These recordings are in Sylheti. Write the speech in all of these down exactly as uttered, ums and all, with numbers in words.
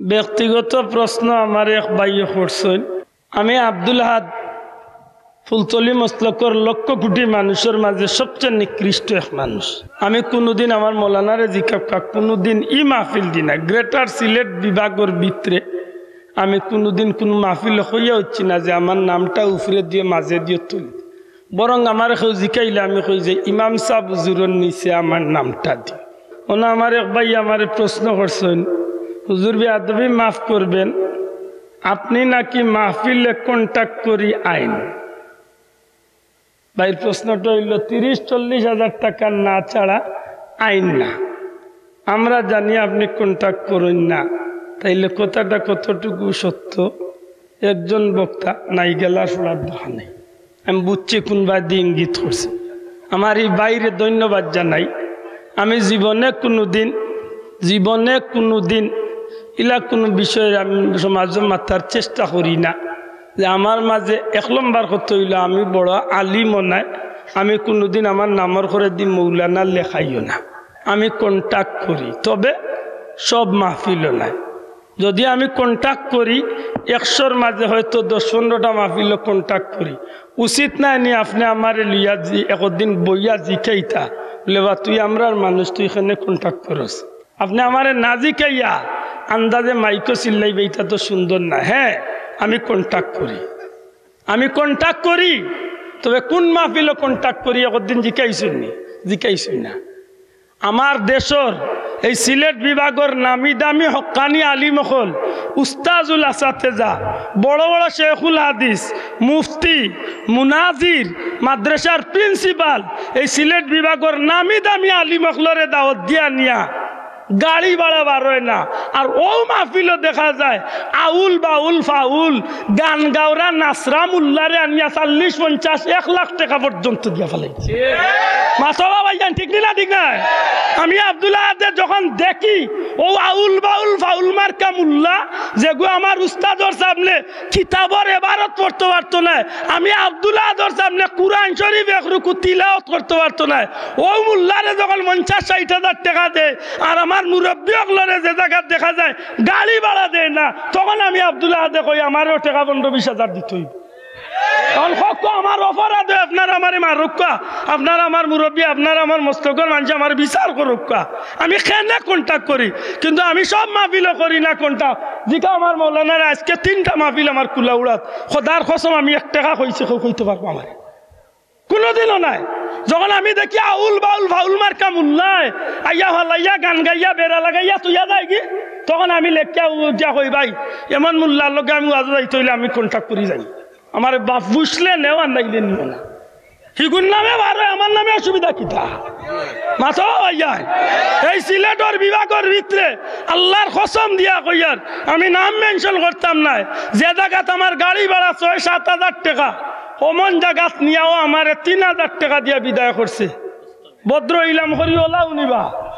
ব্যক্তিগত প্রশ্ন আমার এক ভাইয়ে করছইন। আমি আব্দুল আহাদ ফুলতলি মসলকর লক্ষ কোটি মানুষর মাঝে সবচেয়ে নিকৃষ্ট এক মানুষ। আমি কুনুদিন আমার মৌলানারে জিকাউক্কা, কুনুদিন ই মাহফিলদি না, গ্রেটার সিলেট বিভাগর ভিতরে আমি কুনুদিন কুনু মাহফিল কইয়া অইছি না যে আমার নামটা উপরেদিও মাঝেদিও তুলি। বরং আমারে কেউ জিকাইলে আমি কই যে ইমাম সাব হুজুরর নিচে আমার নামটা দি। অনো আমার এক ভাইয়ে আমারে প্রশ্ন করছইন, "হুজুর বেয়াদবি মাফ করবেন, আপনি নাকি মাহফিলে কন্ট্যাক্ট করি আইন?" ভাইর প্রশ্নটা অইলো, তিরিশ চল্লিশ হাজার টাকা না ছাড়া আইন না। আমরা জানি আপনি কন্ট্যাক্ট করইন না, তাইলে কথাটা কতটুকু সত্য? একজন বক্তা নাই, গেলা শোনার দোকানে। আমি বুঝছি কুনবায়দি ইঙ্গিত করছে। আমার ই ভাইরে ধন্যবাদ জানাই। আমি জীবনে কুনুদিন, জীবনে কুনুদিন ইলা কুনু বিষয়ে আমি সমাজো মাতার চেষ্টা করি না। যে আমার মাঝে এক নম্বর কথা অইলো আমি বড় আলিমও নায়, আমি কুনুদিন আমার নামর করেদি মৌলানা লেখাইও না। আমি কন্ট্যাক্ট করি, তবে সব মাহফিলও নায়। যদি আমি কন্ট্যাক্ট করি, একশোর মাঝে হয়তো দশ পনেরোটা মাহফিলো কন্ট্যাক্ট করি। উচিত নায় নি আপনে আমারে লইয়া জি-, একদিন বইয়া জিকাইতা, বলে, "বা তুই আমরার মানুষ, তুই কেনে কন্ট্যাক্ট করস?" আপনে আমারে না জিকাইয়া আন্দাজে মাইকো চিল্লাইবা, ইটা তো সুন্দর না। হ্যাঁ, আমি কন্ট্যাক্ট করি, আমি কন্ট্যাক্ট করি, তবে কুন মাহফিলো কন্ট্যাক্ট করি একদিন জিকাইছইন নি? জিকাইছইন না। আমার দেশর এই সিলেট বিভাগর নামি দামি হক্কানি আলিম অকল, উস্তাজুল আসাতেজা, বড় বড় শেখুল হাদিস, মুফতি, মুনাজির, মাদ্রাসার প্রিন্সিপাল, এই সিলেট বিভাগর নামি দামি আলিম অকলরে দাওয়াত দিয়া নিয়া গাড়ি ভাড়া বারয় না। আর অউ মাহফিলো দেখা যায় আউল বাউল ফাউল গান গাওরা নাসরা মুল্লারে আনিয়া চল্লিশ পঞ্চাশ এক লাখ টেকা পর্যন্ত দিয়া ফালাইছে। মাতবা ভাইজান, ঠিক নি না? ঠিক নায়? আমি আব্দুল আহাদে যখন দেখি অউ আউল বাউল ফাউল মার্কা মুল্লা, যেগু আমার উস্তাদর সামনে কিতাবর এবারত পড়তো পারতো নায়, আমি আব্দুল আহাদর সামনে কুরআন শরীফ এক রুকু তিলাওয়াত করতো পারতো নায়, অউ মুল্লারে যখন পঞ্চাশ ষাইট হাজার টেকা দেয়, আর আমার মুরব্বি অকলরে যে জাগাত দেখা যায় গাড়ি ভাড়া দেয় না, তখন আমি আব্দুল আহাদে কই, "আমারেও টেকা পনরো বিশ হাজার দিতে অইবো।" তখন কউক্কা, আমার অপরাধ অয়, আপনারা আমারে মারউক্কা, আপনারা আমার মুরব্বি, আপনারা আমার মসলকর মানষে আমারে বিচার করউক্কা। আমি কেনে কন্ট্যাক্ট করি, কিন্তু আমি সব মাহফিলো করি না কন্ট্যাক্ট। জিকাও আমার মৌলানারে, আইজকে তিনটা মাহফিল আমার কুলাউড়াত, খোদার কসম আমি এক টেকা কইছি, কেউ কইতো পারবো আমারে? কুনুদিনও নায়। যখন আমি দেখি আউল বাউল ফাউল মার্কা মুল্লায় আইয়া ফালাইয়া গান গাইয়া বেড়া লাগাইয়া থইয়া যায়গি, তখন আমি লেখিয়া উঠিয়া কই, "ভাই, এমন মুল্লার লগে আমি ওয়াজো যাইতে অইলে আমি কন্ট্যাক্ট করি যাই। আমারে বাপ বুঝলে নেও আর নাইলে নিও না।" হিগুর নামে বারয়, আমার নামে অসুবিধা কিতা? মাতো ভাইয়াইন, এই সিলেটর বিভাগর ভিতরে আল্লার কসম দিয়া কইয়ার, আমি নাম মেনশন করতাম নায়, যে জাগাত আমার গাড়ি ভাড়া ছয় সাত হাজার টেকা, অমন জাগাত নিয়াও আমারে তিন হাজার টেকা দিয়া বিদায় করছে। ভদ্র ইলাম করি ওলাও নিবা।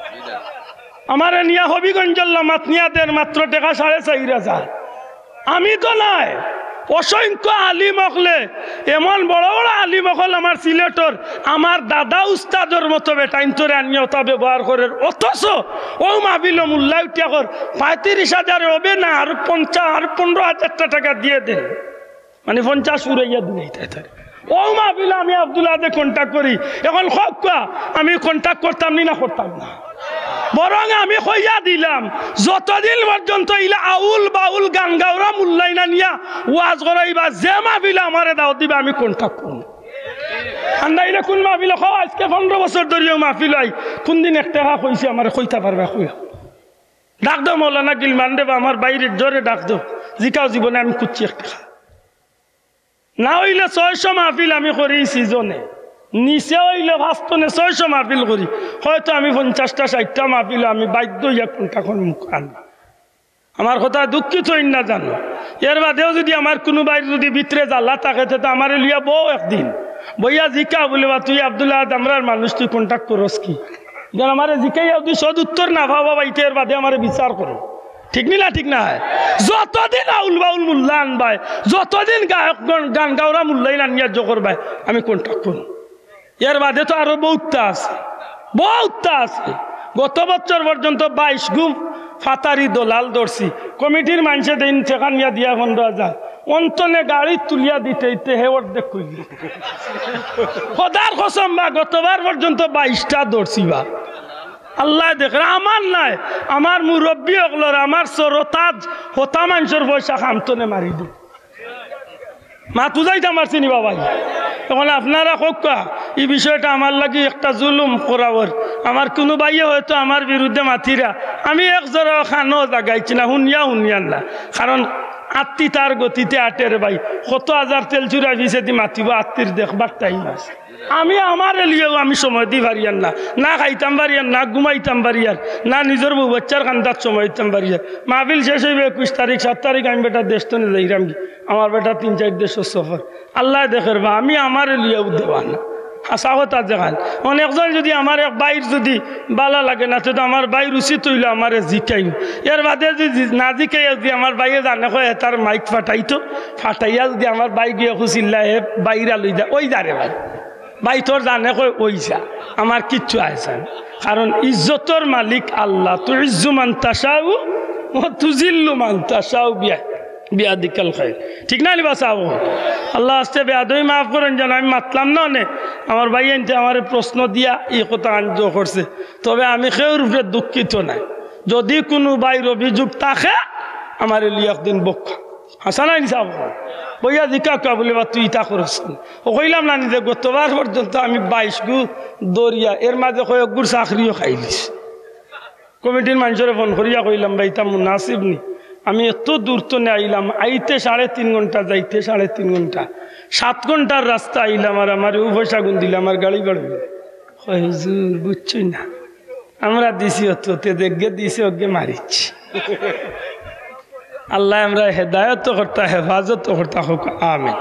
আমারে নিয়া হবিগঞ্জর লামাত নিয়া দের মাত্র টেকা সাড়ে চাইর হাজার। আমি তো নায়, অসংখ্য আলিম অকলে, এমন বড় বড় আলিম অকল আমার সিলেটর, আমার দাদা উস্তাদর মতো বেটাইন্তরে আনিয়া অতা ব্যবহার করের, অথচ অউ মাহফিলো মুল্লায় উঠিয়া কর, পঁয়ত্রিশ হাজারে অইবে না, আর পঞ্চাশ, আর পনরো হাজারটা টেকা দিয়া দেন। মানে পঞ্চাশ উড়াইয়া দিলাই তাই তাই। অউ মাহফিলো আমি আব্দুল আহাদে কন্ট্যাক্ট করি। এখন কউক্কা, আমি কন্ট্যাক্ট করতাম নি না করতাম না? বরং আমি কইয়া দিলাম, যতদিন পর্যন্ত ইলা আউল বাউল গান গাওরা মুল্লায় না নিয়া ওয়াজ করাইবা, যে মাহফিলো আমারে দাওয়াত দিবা, আমি কন্ট্যাক্ট করমু। আর নাইলে কুন মাহফিলো কও, আইজকে পনরো বছর ধরি অউ মাহফিলো আই, কুনদিন এক টেকা কইছি আমারে কইতা পারবা? কইয়া ডাক দেও মৌলানা গিলমানরে বা আমার ভাইরে, জোরে ডাক দেও, জিকাও জীবনে আমি খুজছি এক টেকা। না অইলে ছয়শো মাহফিল আমি করি ই সিজনে, নিচে অইলে পাঁচশো নে ছয়শো মাহফিল করি, হয়তো আমি পঞ্চাশটা ষাইটটা মাহফিলো আমি বাধ্য অইয়া কন্ট্যাক্টর মুখ আনবা। আমার কথায় দুঃখিত অইন না জানো। এর বাদেও যুদি আমার কুনু ভাইর যুদি ভিতরে জ্বালা থাকে, তে আমারে লইয়া বও একদিন, বইয়া জিকাও বুলে, "বা তুই আব্দুল আহাদ আমরার মানুষ, তুই কন্ট্যাক্ট করস কি?" যেন আমারে জিকাইয়া যুদি সদ উত্তর না পাও বা, ইতে এর বাদে আমারে বিচার করো। ঠিক নি না? ঠিক নায়? যতদিন আউল বাউল মুল্লা আনবায়, যতদিন গায়ক গান, গান গাওরা মুল্লাইন আনিয়া জো করবায়, আমি কন্ট্যাক্ট করমু। এর বাদে তো আরো বউততা আছে, বউততা আছে। গত বছর পর্যন্ত বাইশ গু ফাতারি দলাল ধরছি। কমিটির মানষে দেইন টেকা নিয়া দিয়া পনরো হাজার, অন্তনে গাড়িত তুলিয়া দিতে দিতে হে অর্ধেক কইলি। খোদার কসম বা, গতবার পর্যন্ত বাইশটা ধরছি বা। আল্লায় দেখের, আমার নায়, আমার মুরব্বি অকলর, আমার সরতাজ হতা মানষর পয়সা খামতনে মারি দি। মাত বুঝাইতাম পারছি নি বাবাই? অখন আপনারা কউক্কা, ই বিষয়টা আমার লাগি একটা জুলুম করা অর। আমার কুনু ভাইয়ে হয়তো আমার বিরুদ্ধে মাতিরা, আমি এক জরা কানো জাগাইছি না, হুনিয়া হুনিয়ার না। কারণ আত্তি তার গতিতে আটের ভাই, কত হাজার তেল চুরা পিছেদি মাতিবো, আত্তির দেখবার টাইম আছে। আমি আমারে লইয়াও আমি সময় দি পারিয়ার না, না খাইতাম পারিয়ার, না ঘুমাইতাম পারিয়ার, না নিজর বউ বাচ্চার কান্দাত সময় দিতাম পারিয়ার। মাহফিল শেষ অইবো একুশ তারিখ, সাত তারিখ আমি বেটা দেশ তনে যাইরাম গি। আমার বেটা তিন চাইর দেশর সফর, আল্লায় দেখের বা, আমি আমারে লইয়াও দেওয়া না। হাছা কথা যেখান, অনেকজন যুদি আমার এক ভাইর যুদি বালা লাগে না, তে তো আমার ভাইর উচিত অইলো আমারে জিকাইন। এর বাদে যুদি জি-, না জিকাইয়া যুদি আমার ভাইয়ে জানে কয়, "এ তার মাইক ফাটাইতো, ফাটাইয়া যুদি আমার ভাই গিয়া খুশিল্লা, এ বাইরা লই যা, ওই যা রে ভাই।" ভাই তোর জানে কয়, "ওই যা, আমার কিচ্ছু আইছে না।" কারণ ইজ্জতর মালিক আল্লাহ, তুইজ্জু মান তাশাউ ওয়া তুজিল্লু মান তাশাউ বিয়া-, বিয়াদিকাল খাইর। ঠিক না নি বা সাব? আল্লাহ আস্তে বেয়াদবি মাফ করইন যেন, আমি মাতলাম না অনে। আমার ভাইয়াইন্তে আমারে প্রশ্ন দিয়া ই কথা আনজো করছে। তবে আমি কেউর উপরে দুঃখিত নাই। যুদি কুনু ভাইর অভিযোগ থাকে, আমারে লইয়া একদিন বউক্কা। হাছা নায় নি সাব? বইয়া জিকাউক্কা বুলে, "বা তুই ইতা করস নি?" ও কইলাম না নি যে গতবার পর্যন্ত আমি বাইশ গু ধরিয়া, এর মাঝে কয়েক গুর চাকরিও খাইলিছি। কমিটির মানষরে ফোন করিয়া কইলাম, "ভাই, ইতা মুনাসিব নি? আমি এত দূর তনে আইলাম, আইতে সাড়ে তিন ঘন্টা, যাইতে সাড়ে তিন ঘন্টা, সাত ঘন্টার রাস্তা আইলাম, আর আমারে অউ পয়সাগুন দিলে আমার গাড়ি ভাড়া অইবো?" কয়, "হুজুর, বুঝছইন না, আমরা দিছি অত, তে দেখগে দিছে, অগে মারিছি।" আল্লায় আমরারে হেদায়ত করতা, হেফাজত করতা কউক, আমিন।